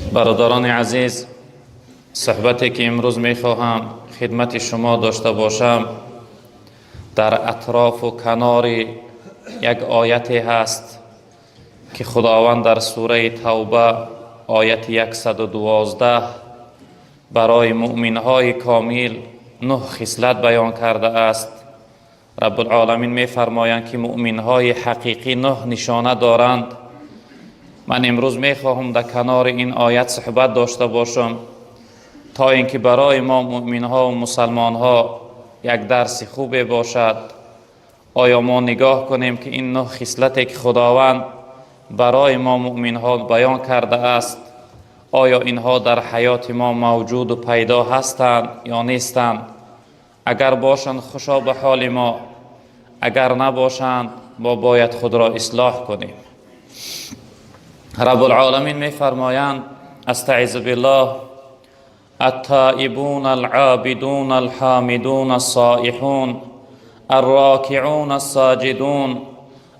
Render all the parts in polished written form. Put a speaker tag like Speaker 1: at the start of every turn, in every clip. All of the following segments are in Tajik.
Speaker 1: Бародарони азиз, суҳбате ки имрӯз мехоҳам хидмати шумо дошта бошам, дар атрофу канори як ояте ҳаст, ки Худованд дар сураи Тавба, ояти 112, барои муъминҳои комил нӯҳ хислат баён кардааст. Раббулоламин мефармоянд, ки муъминҳои ҳақиқӣ нӯҳ нишона доранд. Ман имрӯз мехоҳам дар канори ин оят суҳбат дошта бошам, то ин ки барои мо муъминҳо ва мусалмонҳо як дарси хубе бошад. Оё мо нигоҳ кунем, ки ин нӯҳ хислате, ки Худованд барои мо муъминҳо баён кардааст, оё инҳо дар ҳаёти мо мавҷуду пайдо ҳастанд ё нестанд? Агар бошанд, хушо ба ҳоли мо, агар набошанд, мо бояд худро ислоҳ кунем. Раббулоламин мефармоянд: астаизу биллоҳ, التائبون العابدون الحامدون الصائحون الراكعون الساجدون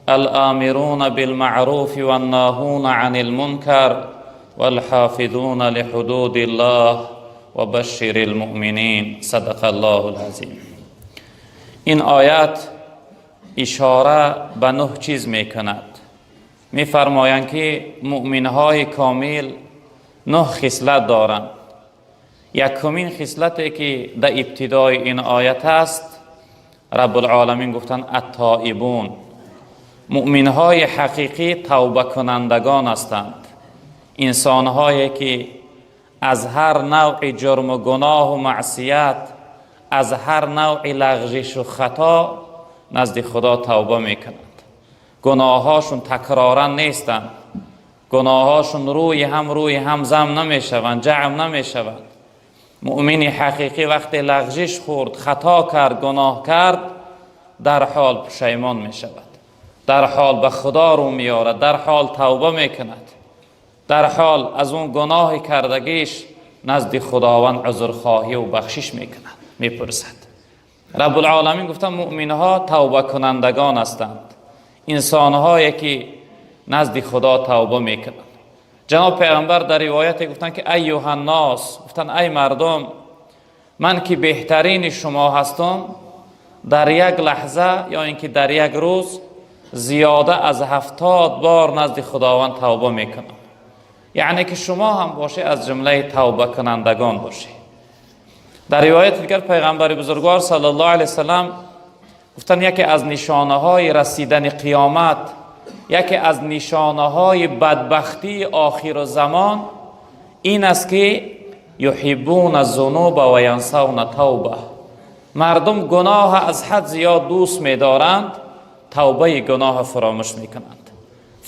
Speaker 1: الآمرون بالمعروف والناهون عن المنكر والحافظون لحدود الله وبشر المؤمنين. صدق الله العظيم. Ин оят ишора ба нӯҳ чиз мекунад. Мефармоянд, ки муъминҳои комил нӯҳ хислат доранд. Якумин хислате, ки дар ибтидои ин оят аст, Раббулоламин гуфтанд: التائبون. Муъминҳои ҳақиқӣ тавбакунандагон ҳастанд, инсонҳое, ки аз ҳар навъи ҷурму гуноҳу маъсият, аз ҳар навъи лағжишу хато назди Худо тавба мекунанд. Гуноҳҳошон такроран нестанд, гуноҳҳошон рӯи ҳам зам намешаванд, ҷамъ намешаванд. Муъмини ҳақиқӣ вақте лағжиш хӯрд, хато кард, гуноҳ кард, дар ҳол пушаймон мешавад, дар ҳол ба Худо рӯ меорад, дар ҳол тавба мекунад, дар ҳол аз он гуноҳи кардагиш назди Худованд узрхоҳӣ ва бахшиш мекунад, мепурсад. Раббулоламин гуфтанд: муъминҳо тавбакунандагон ҳастанд, инсонҳое, ки назди Худо тавба мекунанд. Ҷаноб Пайғамбар дар ривояте гуфтанд, ки أيها الناس, гуфтанд: ай мардум, ман ки беҳтарини шумо ҳастам, дар як лаҳза ё ин ки дар як рӯз зиёда аз 70 бор назди Худованд тавба мекунам. Яъне ки шумо ҳам бошед, аз ҷумлаи тавбакунандагон бошед. Дар ривояти дигар Пайғамбари бузургвор صلى الله عليه وسلم гуфтанд: яке аз нишонаҳои расидани қиёмат, яке аз нишонаҳои бадбахтии охиру замон ин аст, ки يحبون الذنوب وينسون التوبة. Мардум гуноҳ аз ҳад зиёд дӯст медоранд, тавбаи гуноҳ фаромӯш мекунанд.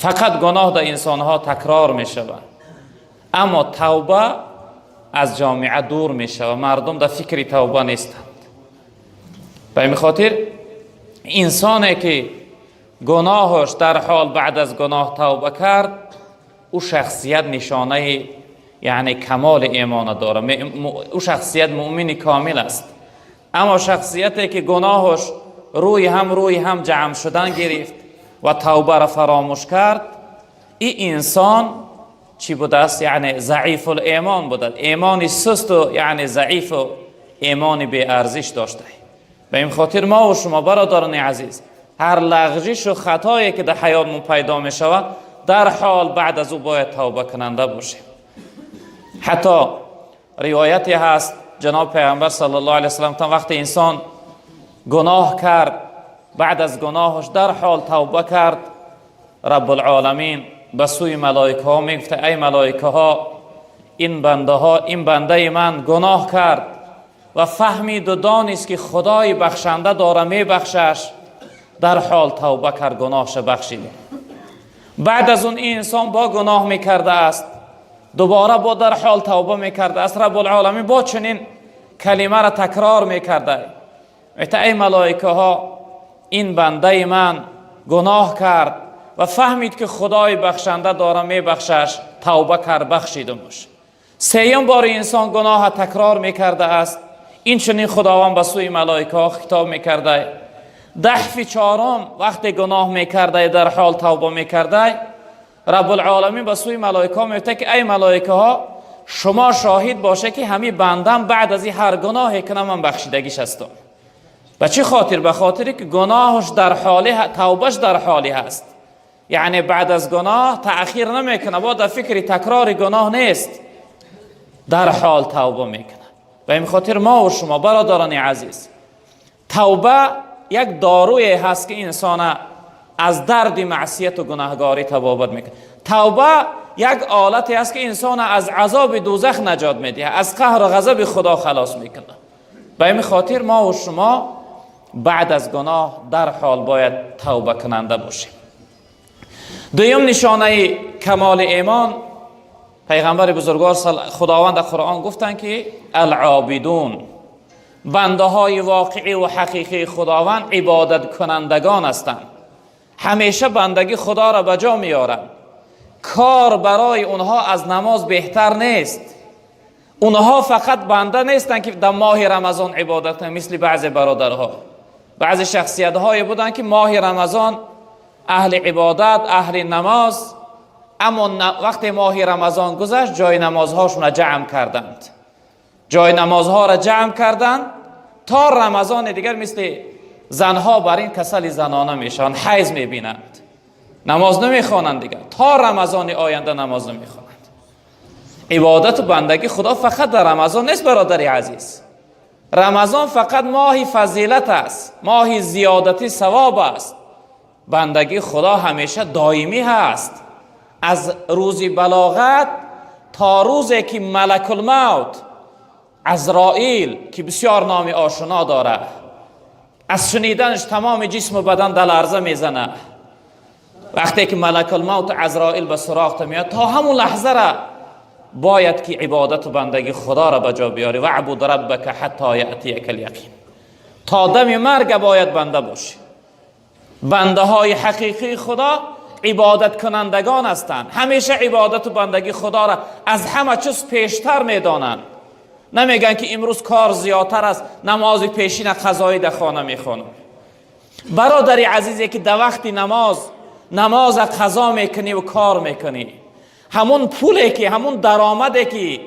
Speaker 1: Фақат гуноҳ дар инсонҳо такрор мешавад, аммо тавба аз ҷомеа дур мешавад, мардум дар фикри тавба нестанд. Ба ин хотир инсоне, ки гуноҳаш дар ҳол баъд аз гуноҳ тавба кард, ӯ шахсият нишонаи, яъне, камоли имона дорад, ӯ шахсият муъмини комил аст. Аммо шахсияте, ки гуноҳаш рӯи ҳам ҷамъ шудан гирифт ва тавбаро фаромӯш кард, ин инсон чӣ будааст? Яъне ضعیف الایمان буда, имони сусту, яъне заифу имони беарзиш дошта. Ба ин хотир мо ва шумо, бародарони азиз, ҳар лағжишу хатое, ки дар ҳаётмон пайдо мешавад, дар ҳол баъд аз ӯ бояд тавбакунанда бошем. Ҳатто ривояте ҳаст, ҷаноб Пайғамбар صلى الله عليه وسلم: вақте инсон гуноҳ кард, баъд аз гуноҳаш дар ҳол тавба кард, Раббулоламин ба сӯи малоикаҳо мегуфта: ай малоикаҳо, ин бандаҳо, ин бандаи ман гуноҳ кард ва фаҳмиду донист, ки Худои бахшанда дора, мебахшаш, дар ҳол тавба кард, гуноҳша бахшида. Баъд аз он ин инсон бо гуноҳ мекардааст, дубора бо дар ҳол тавба мекардааст. Раббулоламин бо чунин калимаро такрор мекарда: эй малоикаҳо, ин бандаи ман гуноҳ кард ва фаҳмид, ки Худои бахшанда дора, мебахшаш, тавба кард, бахшидумуш. Сеюм бори инсон гуноҳа такрор мекардааст, инчунин Худованд ба сӯи малоикаҳо хитоб мекарда. Дафъи чорум вақте гуноҳ мекардай, дар ҳол тавба мекардай, رب العالمین به سوی ملائکه ها میگه که ای ملائکه ها، شما شاهد باشه که همی بندم بعد از این هر گناهی کنم من بخشیدگیش هستم. به چه خاطر؟ به خاطری که گناهش در حاله، توبهش در حالی هست، یعنی بعد از گناه تأخیر نمیکنه، با در فکر تکرار گناه نیست، در حال توبه میکنه. به این خاطر ما و شما برادران عزیز، توبه یک داروی هست که انسان از درد معصیت و گناهگاری تبابت میکنه. توبه یک آلتی است که انسان از عذاب دوزخ نجات میده، از قهر و غضب خدا خلاص میکنه. به این خاطر ما و شما بعد از گناه در حال باید توبه کننده باشیم. دویم نشانه کمال ایمان، پیغمبر بزرگوار خداوند در قرآن گفتند که العابدون، بنده های واقعی و حقیقی خداوند عبادت کنندگان هستند، همیشه بندگی خدا را به جا میارند. کار برای اونها از نماز بهتر نیست. اونها فقط بنده نیستند که در ماه رمضان عبادت کنند، مثل بعضی برادرها، بعضی شخصیت های بودند که ماه رمضان اهل عبادت، اهل نماز، اما وقتی ماه رمضان گذشت جای نمازهاشون را جمع کردند، جای نمازها را جمع کردند تا رمضان دیگر. مثل زنها بر این کسل زنانه میشن، حیض میبینند، نماز نمیخوانند دیگر، تا رمضان آینده نماز نمیخوانند. عبادت و بندگی خدا فقط در رمضان نیست برادر عزیز. رمضان فقط ماه فضیلت است، ماه زیادتی ثواب است. بندگی خدا همیشه دائمی هست، از روز بلاغت تا روزی که ملک الموت عزرائیل که بسیار نام آشنا داره، از شنیدنش تمام جسم و بدن در لرزه میزنه. وقتی که ملک الموت عزرائیل به سراغ میاد، تا همون لحظه را باید که عبادت و بندگی خدا را به جا بیاری. واعبد ربک حتی یأتیک الیقین، تا دم مرگ باید بنده باشی. بنده های حقیقی خدا عبادت کنندگان هستند، همیشه عبادت و بندگی خدا را از همه چیز پیشتر میدانند. نمیگن که امروز کار زیادتر است، نماز پیشین قضایی در خانه میخوانم. برادر عزیزی که در وقت نماز قضا میکنی و کار میکنی، همون پولی که، همون درآمدی که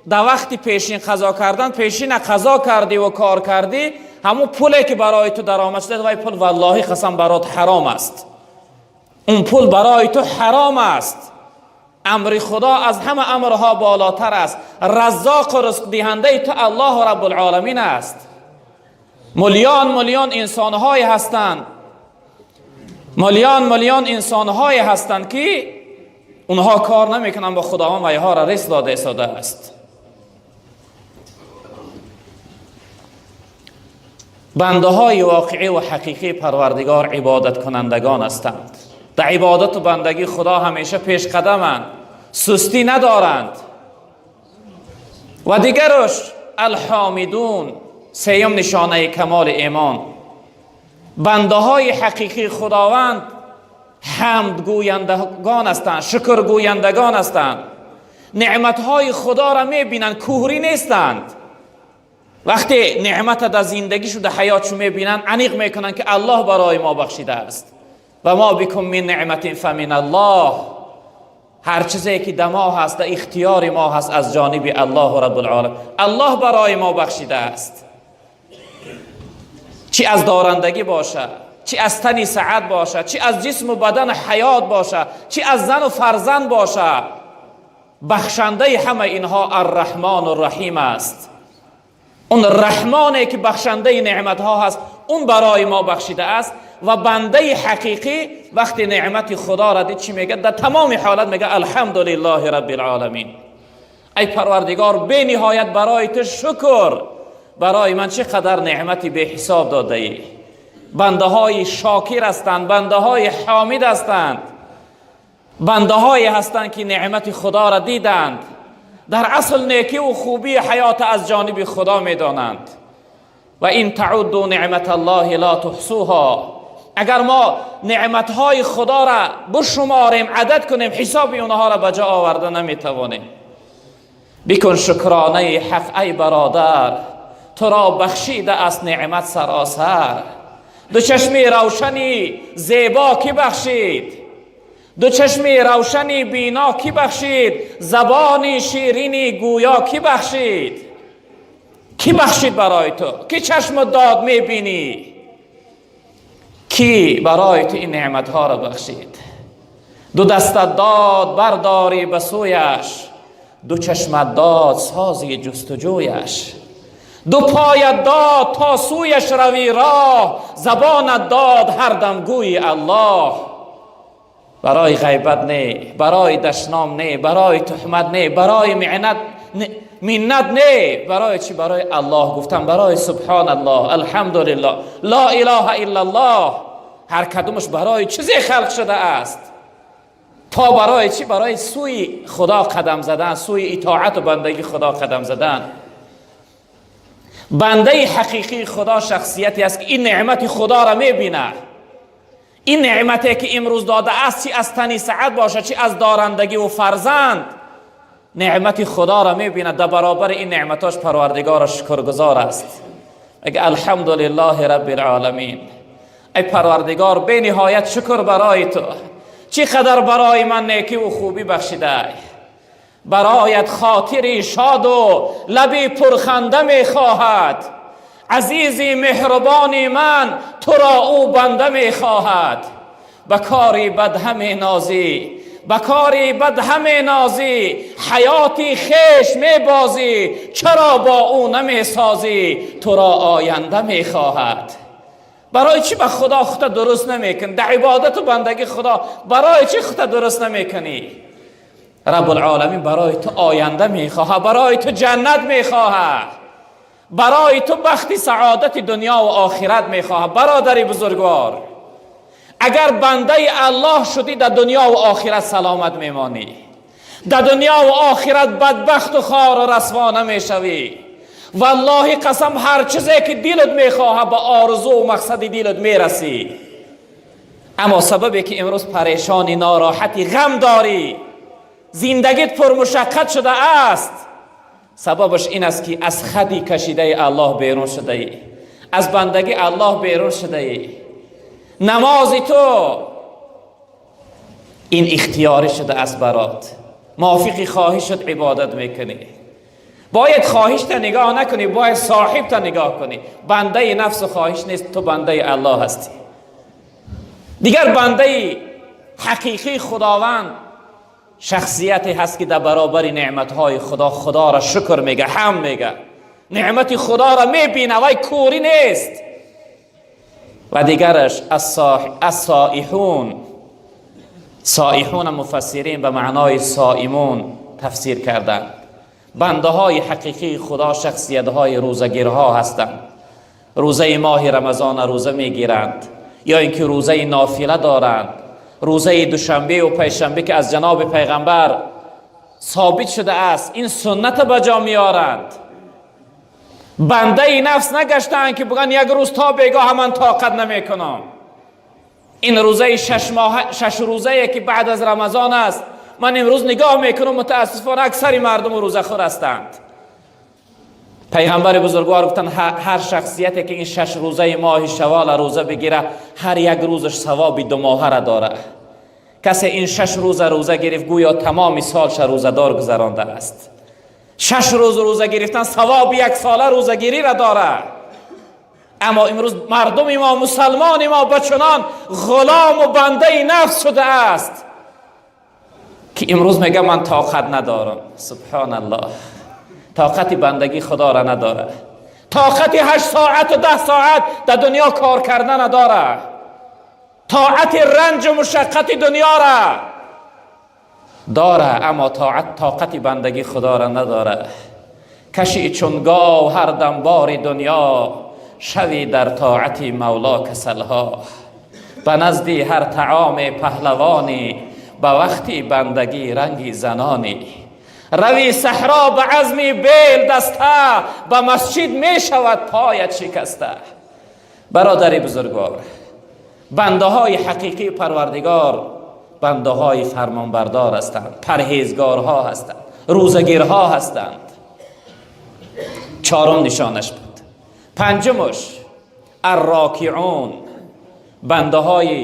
Speaker 1: در وقت پیشین قضا کردن پیشین قضا کردی و کار کردی، همون پولی که برای تو درآمد شده، وای پول والله قسم برات حرام است. اون پول برای تو حرام است. امر خدا از همه امرها بالاتر است. رزاق و رزق دهنده تو الله رب العالمین است. میلیون میلیون انسانهای هستند، میلیون میلیون انسانهای هستند که اونها کار نمیکنن، با خداوند و اینها را رزق داده ایستاده است. بنده های واقعی و حقیقی پروردگار عبادت کنندگان هستند. در عبادت و بندگی خدا همیشه پیش قدمند، سستی ندارند. و دیگرش الحامدون، سیم نشانه کمال ایمان. بنده های حقیقی خداوند حمد گویندگان هستند، شکر گویندگان هستند، نعمت های خدا را میبینند، کوهری نیستند. وقتی نعمت در زندگیشو در حیاتشو میبینن، انیق میکنن که الله برای ما بخشیده است. و ما بکم من نعمت فمن الله، هر چیزی که در ما هست، در اختیار ما هست، از جانب الله رب العالمین، الله برای ما بخشیده است. چی از دارندگی باشه، چی از تنی سعد باشه، چی از جسم و بدن حیات باشه، چی از زن و فرزند باشه، بخشنده همه اینها الرحمن الرحیم است. اون رحمانی که بخشنده نعمت ها هست، اون برای ما بخشیده است. و بنده حقیقی وقتی نعمت خدا را دید چی میگه؟ در تمام حالت میگه الحمدلله رب العالمین. ای پروردگار بی نهایت برای تو شکر، برای من چقدر نعمتی به حساب داده ای. بنده های شاکر هستند، بنده های حامد هستند، بنده های هستند که نعمت خدا را دیدند، در اصل نیکی و خوبی حیات از جانب خدا میدانند. و این تعدوا نعمت الله لا تحصوها، اگر ما نعمتهای خدا را بشماریم، عدد کنیم، حساب اونها را به جا آورده نمیتوانیم. بکن شکرانه حق ای برادر، تو را بخشیده است نعمت سراسر. دو چشمی روشنی زیبا کی بخشید، Ду чашми равшани бино ки бахшид? Забони ширини гӯё ки бахшид? Ки бахшид барои ту ки чашму дод мебинӣ? Ки барои ту ин неъматҳоро бахшид? Ду дастат дод бардорӣ ба сӯяш, ду чашмат дод созӣ ҷустуҷӯяш, ду поят дод то сӯяш равӣ роҳ, забонат дод ҳар дам гӯйи Аллоҳ. Барои ғайбат не, барои дашном не, барои туҳмат не, барои миннат не. Барои чӣ? Барои Аллоҳ гуфтан, барои субҳоналлоҳ, алҳамдулиллоҳ, ло илаҳа иллаллоҳ. Ҳар кадомаш барои чизе халқ шудааст. То барои чӣ? Барои сӯи Худо қадам задан, сӯи итоату бандагии Худо қадам задан. Бандаи ҳақиқии Худо шахсияте аст, ки ин неъмати Худоро мебинад. Ин неъмате ки имрӯз додааст, чӣ аз тани саҳҳат бошад, чӣ аз дорандагӣ ва фарзанд, неъмати Худоро мебинад. Дар баробари ин неъматош Парвардигорро шукргузор аст. Мега: алҳамдулиллоҳи раббил оламин. Эй Парвардигор, бениҳоят шукр барои ту, чӣ қадар барои ман некӣ ва хубӣ бахшидай. Бароят хотири шоду лаби пурханда мехоҳад, азизи меҳрубони ман, туро ӯ банда мехоҳад. Ба кори бад ҳаме нозӣ, ба кори бад ҳаме нозӣ, ҳаёти хеш мебозӣ, чаро бо ӯ намесозӣ? Туро оянда мехоҳад. Барои чӣ ба Худо худта дуруст намекунӣ? Дар ибодату бандагии Худо барои чӣ худта дуруст намекунӣ? Раббулоламин барои ту оянда мехоҳад, барои ту ҷаннат мехоҳад, барои ту бахти саодати дунё ва охират мехоҳад. Бародари бузургвор, агар бандаи Аллоҳ шудӣ, дар дунё ва охират саломат мемонӣ, дар дунё ва охират бадбахту хору расво намешавӣ. Валлоҳи қасам, ҳар чизе ки дилат мехоҳад, ба орзу мақсади дилат мерасӣ. Аммо сабабе ки имрӯз парешони, нороҳати, ғам дорӣ, зиндагит пурмушаққат шудааст, сабабаш ин аст, ки аз хати кашидаи Аллоҳ берун шудаӣ, аз бандагии Аллоҳ берун шудаӣ. Намози ту ин ихтиёрӣ шудааст барот, мувофиқи хоҳишат ибодат мекунӣ. Бояд хоҳишта нигоҳ накунӣ, бояд соҳибта нигоҳ кунӣ. Бандаи нафсу хоҳиш нест, ту бандаи Аллоҳ ҳастӣ. Дигар бандаи ҳақиқии Худованд шахсияте ҳаст, ки дар баробари неъматҳои Худо Худоро шукр мега, ҳамд мега, неъмати Худоро мебина, вай кӯрӣ нест. Ва дигараш ассоиҳун. Соиҳуна муфассирин ба маънои соимун тафсир карданд. Бандаҳои ҳақиқии Худо шахсиятҳои рӯзагирҳо ҳастанд. Рӯзаи моҳи Рамазона рӯза мегиранд ё ин ки рӯзаи нофила доранд, рӯзаи душанбе ва панҷшанбе, ки аз ҷаноби пайғамбар собит шудааст, ин сунната ба ҷо меоранд. Бандаи нафс нагаштаанд, ки бигӯянд: як рӯз то бегоҳа ман тоқат намекунам. Ин рӯзаи 6 рӯзае ки баъд аз Рамазон аст, ман имрӯз нигоҳ мекунам, мутаассифона аксари мардум рӯзахӯр ҳастанд. Пайғамбари бузургвор гуфтанд: ҳар шахсияте ки ин 6 рӯзаи моҳи шавола рӯза бигира, ҳар як рӯзаш савоби 2 моҳара дора. Касе ин 6 рӯза рӯза гирифт, гӯё тамоми солша рӯзадор гузарондааст. 6 рӯз рӯза гирифтан савоби як сола рӯзагириро дора. Аммо имрӯз мардуми мо, мусалмони мо ба чунон ғулому бандаи нафс шудааст, ки имрӯз мега: ман тоқат надорам. Субҳоналлоҳ, тоқати бандагии Худоро надора, тоқати 8 соату 10 соат дар дунё кор карда надора, тоқати ранҷу мушаққати дунёра дора, аммо тоқати бандагии Худоро надора. Каши чун гов ҳар дам бори дунё, шавӣ дар тоати Мавло касалҳо. Ба назди ҳар таоме паҳлавонӣ, ба вақти бандагӣ ранги занонӣ. Рави саҳро ба азми бел даста, ба масҷид мешавад поят шикаста. Бародари бузургвор, бандаҳои ҳақиқии Парвардигор бандаҳои фармонбардор ҳастанд, парҳезгорҳо ҳастанд, рӯзагирҳо ҳастанд. Чорум нишонаш буд. Панҷумаш аррокиун, бандаҳои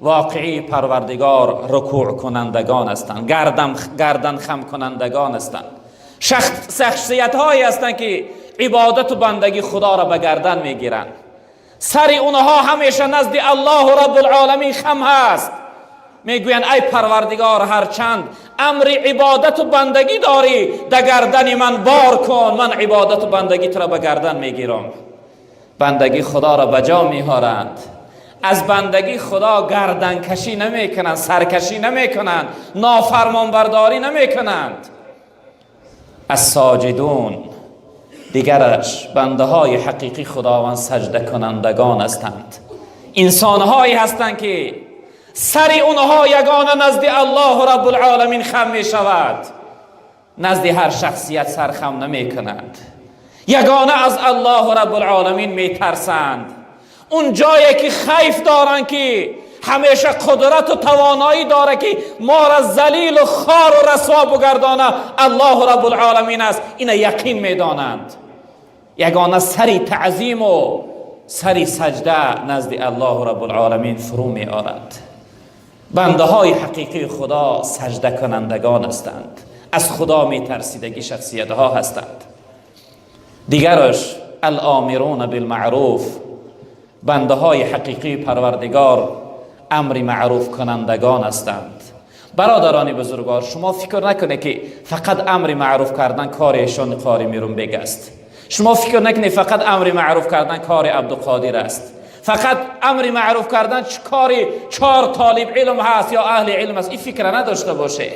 Speaker 1: واقعی پروردگار رکوع کنندگان هستند، گردن خم کنندگان هستند، شخصیت هایی هستند که عبادت و بندگی خدا را به گردن میگیرند. سر اونها همیشه نزد الله رب العالمین خم هست. میگویند ای پروردگار، هرچند امر عبادت و بندگی داری در گردن من بار کن، من عبادت و بندگی تو را به گردن میگیرم. بندگی خدا را به جا می‌آورند، از بندگی خدا گردن کشی نمیکنند، سرکشی نمیکنند، نافرمانبرداری نمیکنند. الساجدون، دیگرش بنده های حقیقی خداوند سجده کنندگان هستند، انسانهایی هستند که سر اونها یگانه نزد الله رب العالمین خم می شود، نزد هر شخصیت سر خم نمی کنند، یگانه از الله رب العالمین می ترسند. اون جایی که خیف دارند که همیشه قدرت و توانایی داره که ما را ذلیل و خار و رسوا بگردانه، الله رب العالمین است، اینه یقین میدانند. یگانه سری تعظیم و سری سجده نزد الله رب العالمین فرو می آرد. بنده های حقیقی خدا سجده کنندگان هستند، از خدا می ترسیدگی شخصیت ها هستند. دیگرش الامرون بالمعروف، بنده های حقیقی پروردگار امر معروف کنندگان هستند. برادران بزرگوار، شما فکر نکنید که فقط امر معروف کردن کار ایشان قاری میرون بگ است. شما فکر نکنید فقط امر معروف کردن کار عبدالقادر است. فقط امر معروف کردن کار 4 طالب علم هست یا اهل علم است. این فکر نداشته باشه.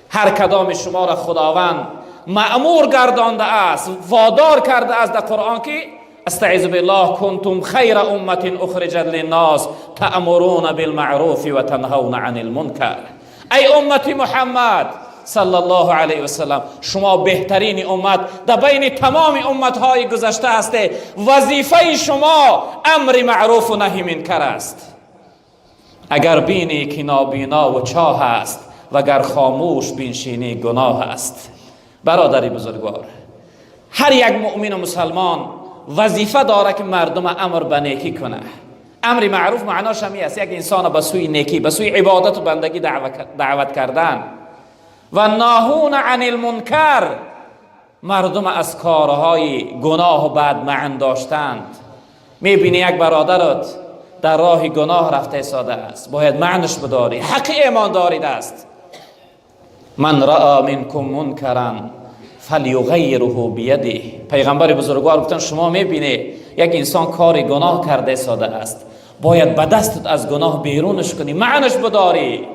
Speaker 1: هر کدام شما را خداوند مأمور گردانده است، وادار کرده است در قرآن که استعیذ بالله کنتم خیر امت اخرجت للناس تأمرون بالمعروف و تنهون عن المنکر. ای امت محمد صلی الله علیه و سلم، شما بهترین امت در بین تمام امتهای گذشته هسته. وظیفه شما امر معروف و نهی منکر است. اگر بینی که نابینا و چاه است و گر خاموش بنشینی گناه است. برادری بزرگوار، هر یک مؤمن و مسلمان وظیفه داره که مردم امر به نیکی کنه. امر معروف معناش همی است، یک انسان به سوی نیکی، به سوی عبادت و بندگی دعوت کردن. و ناهون عن المنکر، مردم از کارهای گناه و بد معن داشتند. میبینی یک برادرت در راه گناه رفته ساده است، باید معنش بداری، حق ایمان دارید است. من رأى منکم منکرا فلیغیره بیده. پیغمبر بزرگوار گفتن شما میبینی یک انسان کار گناه کرده ساده است، باید به دستت از گناه بیرونش کنی، معنش بداری.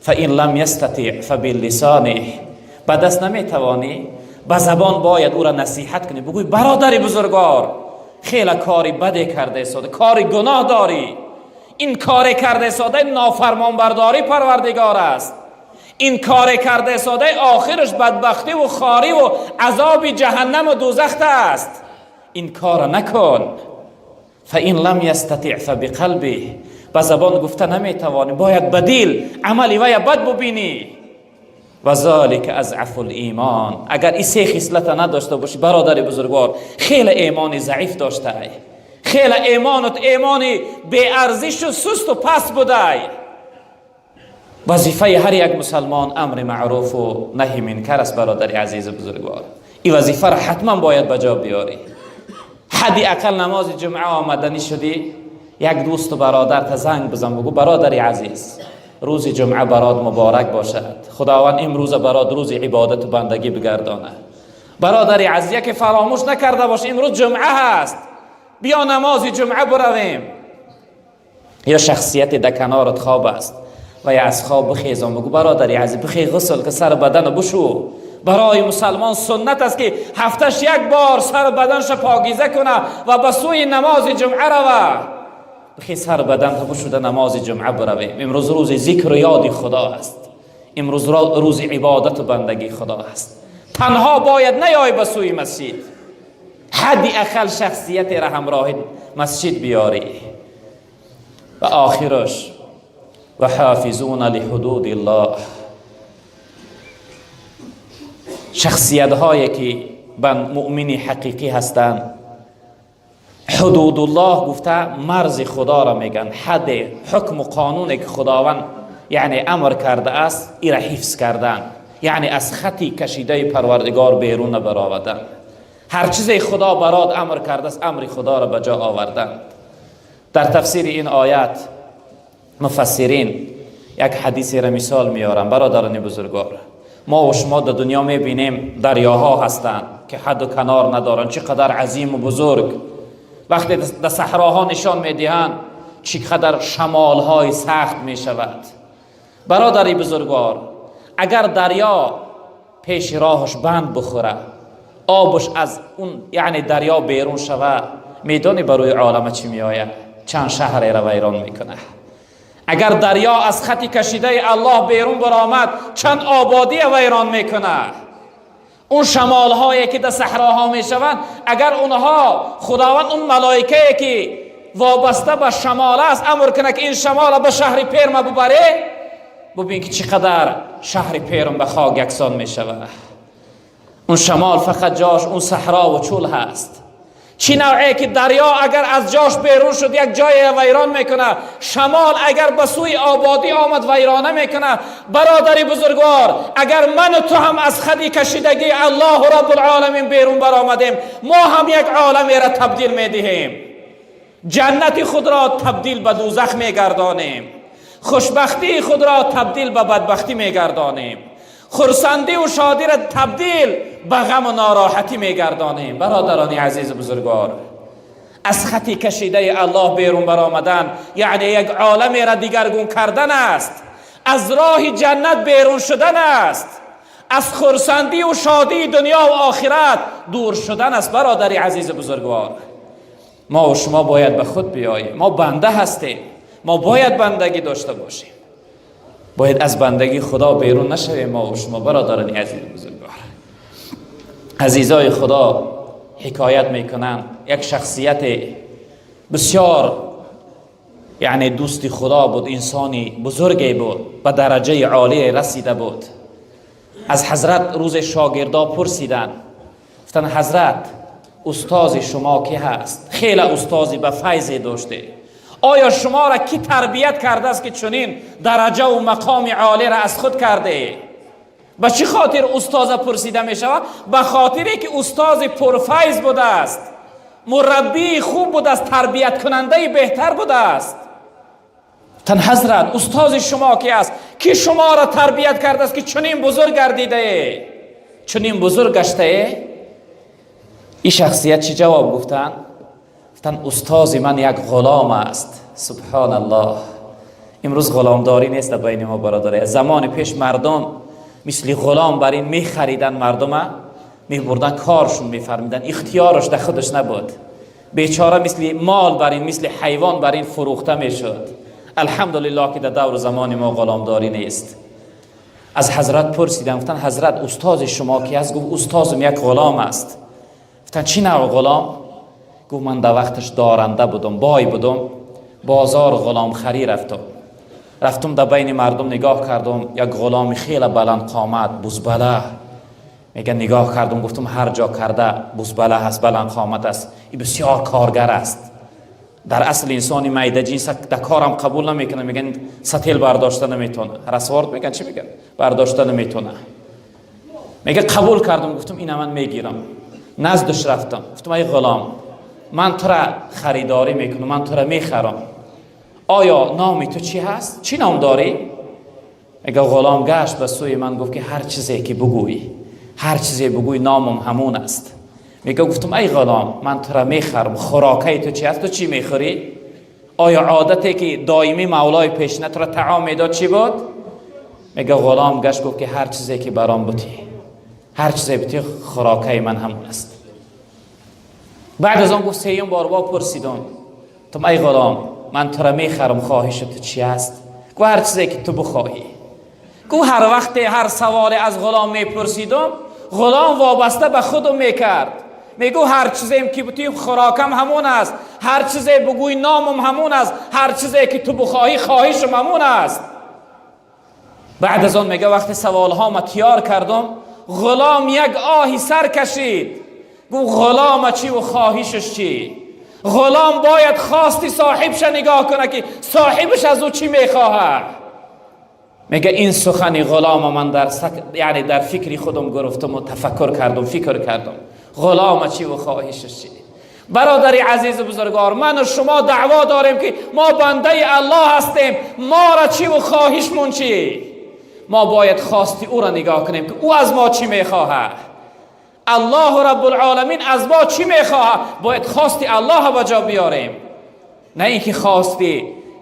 Speaker 1: فإن لم يستطع فباللسانه، به دست نمیتوانی به زبان باید او را نصیحت کنی، بگوی برادر بزرگوار خیلی کاری بده کرده ساده، کاری گناه داری، این کار کرده ساده نافرمانبرداری پروردگار است، این کار کرده ساده آخرش بدبختی و خاری و عذاب جهنم و دوزخ است، این کار نکن. فإن لم يستطع فبقلبه، به زبان گفته نمیتوانی، باید بدیل عملی وی بد ببینی. و ذلک اضعف الایمان. اگر این سه خصلت نداشته باشی برادر بزرگوار، خیلی ایمان ضعیف داشته ای، خیلی ایمانت ایمانی بی ارزش و سست و پس بوده ای. وظیفه هر یک مسلمان امر معروف و نهی منکر است. برادر عزیز بزرگوار، این وظیفه را حتما باید به جا بیاری. حدی اقل نماز جمعه آمدنی شدی، یک دوست و برادر تا زنگ بزن بگو برادر عزیز روز جمعه برات مبارک باشد، خداوند امروز برات روز عبادت و بندگی بگردانه. برادر عزیز که فراموش نکرده باش امروز جمعه هست، بیا نماز جمعه برویم. یا شخصیت در کنارت خواب است و یا از خواب بخیزم بگو برادر عزیز بخی غسل که سر بدن بشو. برای مسلمان سنت است که هفتش یک بار سر بدنش پاکیزه کنه و به سوی نماز جمعه روه. بخی سر بدن بشو در نماز جمعه برویم. امروز روز ذکر و یاد خدا است، امروز روز عبادت و بندگی خدا است. تنها باید نیای به سوی مسجد، حدی اقل شخصیت را همراه مسجد بیاری. و آخرش و حافظون لحدود الله، شخصیت هایی که مؤمنی حقیقی هستند Ҳудудуллоҳ гуфта марзи Худоро мегӯянд, ҳадди ҳукму қонуне ки Худованд яъне амр кардааст, ира ҳифз кардан, яъне аз хати кашидаи Парвардигор берун набаровардан. Ҳар чизе Худо барод амр кардааст, амри Худоро ба ҷо овардан. Дар тафсири ин оят муфассирин як ҳадисеро мисол меорам. Бародарони бузургвор, мо ва шумо дар дунё мебинем, дарёҳо ҳастанд ки ҳадду канор надоранд, чӣ қадар азиму бузург. Вақте дар саҳроҳо нишон медиҳанд, чӣ қадар шамолҳои сахт мешавад. Бародари бузургвор, агар дарё пеши роҳаш банд бихӯра, обаш аз он яъне дарё берун шава, медонӣ барои олама чӣ меояд? Чанд шаҳреро вайрон мекунад. Агар дарё аз хати кашидаи Аллоҳ берун баромад, чанд ободия вайрон мекунад. Он шамолҳое ки дар саҳроҳо мешаванд, агар онҳо Худованд он малоикае ки вобаста ба шамол аст амр кунад, ки ин шамола ба шаҳри Перма бубаре, бубин ки чӣ қадар шаҳри Перм ба хок яксон мешавад. Он шамол фақат ҷош он саҳрову чӯл ҳаст. Чӣ навъе ки дарё агар аз ҷош берун шуд, як ҷое вайрон мекунад, шамол агар ба сӯи ободӣ омад, вайрона мекунад. Бародари бузургвор, агар ману ту ҳам аз хати кашидагии Аллоҳу Раббулоламин берун баромадем, мо ҳам як оламеро табдил медиҳем, ҷаннати худро табдил ба дӯзах мегардонем, хушбахтии худро табдил ба бадбахтӣ мегардонем, хурсандиву шодиро табдил ба ғаму нороҳатӣ мегардонем. Бародарони азизу бузургвор, аз хати кашидаи Аллоҳ берун баромадан яъне як оламеро дигаргун кардан аст, аз роҳи ҷаннат берун шудан аст, аз хурсандиву шодии дунё ва охират дур шудан аст. Бародари азизу бузургвор, мо ва шумо бояд ба худ биёем. Мо банда ҳастем, мо бояд бандагӣ дошта бошем, бояд аз бандагии Худо берун нашавем мо ва шумо. Бародарони азизи бузургвор, азизои Худо ҳикоят мекунанд, як шахсияти бисёр яъне дӯсти Худо буд, инсони бузурге буд, ба дараҷаи олие расида буд. Аз ҳазрат рӯзе шогирдо пурсиданд, гуфтанд: «Ҳазрат, устози шумо ки ҳаст? Хеле устози ба файзе доште. Оё шуморо кӣ тарбият кардааст, ки чунин дараҷаву мақоми олиро аз худ карде?» Ба чӣ хотир устоза пурсида мешавад? Ба хотире ки устози пурфайз будааст, мураббии хуб будааст, тарбияткунандаи беҳтар будааст. Тан: «Ҳазрат, устози шумо ки аст? Ки шуморо тарбият кардааст, ки чунин бузург гардидае, чунин бузург гаштае?» Ин шахсият чӣ ҷавоб гуфтанд? Гуфтанд: «Устози ман як ғулом аст». Субҳоналлоҳ! Имрӯз ғуломдорӣ нест дар байни мо, бародаре. Замони пеш мардум мисли ғулом бар ин мехаридан, мардума мебурдан, коршун мефармидан, ихтиёраш дар худаш набуд. Бечора мисли мол бар ин, мисли ҳайвон бар ин фурӯхта мешуд. Алҳамдулиллоҳ, ки дар давру замони мо ғуломдорӣ нест. Аз ҳазрат пурсидам, гуфтанд: «Ҳазрат, устози шумо ки аст?» Гуфт: «Устозам як ғулом аст». Гуфтанд: «Чӣ навъ ғулом?» Гуфт: «Ман дар вақташ доранда будум, бой будум, бозор ғуломхарӣ рафтум. Рафтум, дар байни мардум нигоҳ кардум, як ғуломи хеле баландқомат, бузбала». Мега, нигоҳ кардум, гуфтум: «Ҳар ҷо карда бузбала ҳаст, баландқомат аст, и бисёр коргар аст». Дар асл инсони майдаҷинс дар корам қабул намекунад, меган сател бардошта наметавона, расворд меган, чӣ меган, бардошта наметавона. Мега, қабул кардум, гуфтум: «Ина ман мегирам». Наздаш рафтам, гуфтум: «Ай ғулом, ман тура харидорӣ мекунам, ман тура мехарам. Оё номи ту чӣ ҳаст? Чӣ ном дорӣ?» Мега, ғулом гашт ба сӯи ман, гуфт ки ҳар чизе ки бугӯӣ, ҳар чизе бугӯй, номам ҳамун аст. Мега, гуфтум: «Ай ғулом, ман тура мехарам, хӯрокаи ту чи аст? Ту чӣ мехӯрӣ? Оё одате ки доимӣ мавлои пешина тура таом медод, чӣ буд?» Мега, ғулом гашт, гуфт ки ҳар чизе ки баром бутӣ, ҳар чизе бутӣ, хӯрокаи ман ҳамун аст. Баъд аз он гуфт, сеюм бор бо пурсидум, гуфтум: «Ай ғулом, ман тура мехарам, хоҳиши ту чи аст?» Гуфт: «Ҳар чизе ки ту бихоҳӣ». Гуфт, ҳар вақте ҳар саволе аз ғулом мепурсидум, ғулом вобаста ба худум мекард. Мегӯ: «Ҳар чизем ки бутӣ, хӯрокам ҳамон аст, ҳар чизе бугӯй, номам ҳамон аст, ҳар чизе ки ту бихоҳӣ, хоҳишам ҳамон аст». Баъд аз он, мега, вақте саволҳома тиёр кардум, ғулом як оҳи сар кашид. Гуфт: «Ғулома чӣ ву хоҳишаш чӣ? Ғулом бояд хости соҳибша нигоҳ кунад, ки соҳибаш аз ӯ чӣ мехоҳад. Мега, ин сухани ғулома ман дар яъне дар фикри худам гирифтам ва тафаккур кардам, фикр кардам, ғулома чӣ ва хоҳишаш чӣ. Бародари азизу бузургвор, ман ва шумо даъво дорем, ки мо бандаи Аллоҳ ҳастем. Моро чӣ ва хоҳишмон чӣ? Мо бояд хости ӯро нигоҳ кунем, ки ӯ аз мо чӣ мехоҳад. Аллоҳу Раббулъоламин аз мо чӣ мехоҳад? Бояд хости Аллоҳро ба ҷо биёрем, на инки хости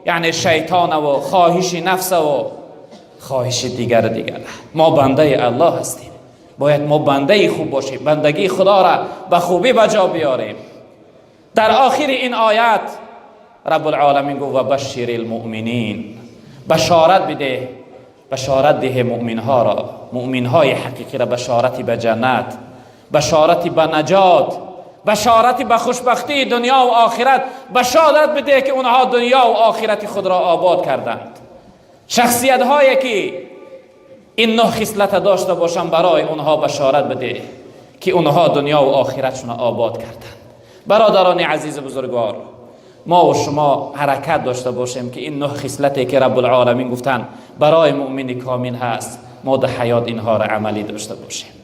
Speaker 1: яъне шайтонаву хоҳиши нафсаву хоҳиши дигар дигар. Мо бандаи Аллоҳ ҳастем, бояд мо бандаи хуб бошем, бандагии Худоро ба хубӣ ба ҷо биёрем. Дар охири ин оят Раббулъоламин гуфт: ва башширил муъминин, башорат бидеҳ, башорат диҳе муъминҳоро, муъминҳои ҳақиқиро, башорати ба ҷаннат, башорати ба наҷот, башорати ба хушбахтии дунё ва охират. Башорат бидеҳ, ки онҳо дунё ва охирати худро обод карданд. Шахсиятҳое ки ин нӯҳ хислата дошта бошанд, барои онҳо башорат бидеҳ, ки онҳо дунё ва охиратшонро обод карданд. Бародарони азизу бузургвор, мо ва шумо ҳаракат дошта бошем, ки ин нӯҳ хислате ки Раббулъоламин гуфтанд, барои муъмини комил ҳаст, мо дар ҳаёт инҳоро амалӣ дошта бошем.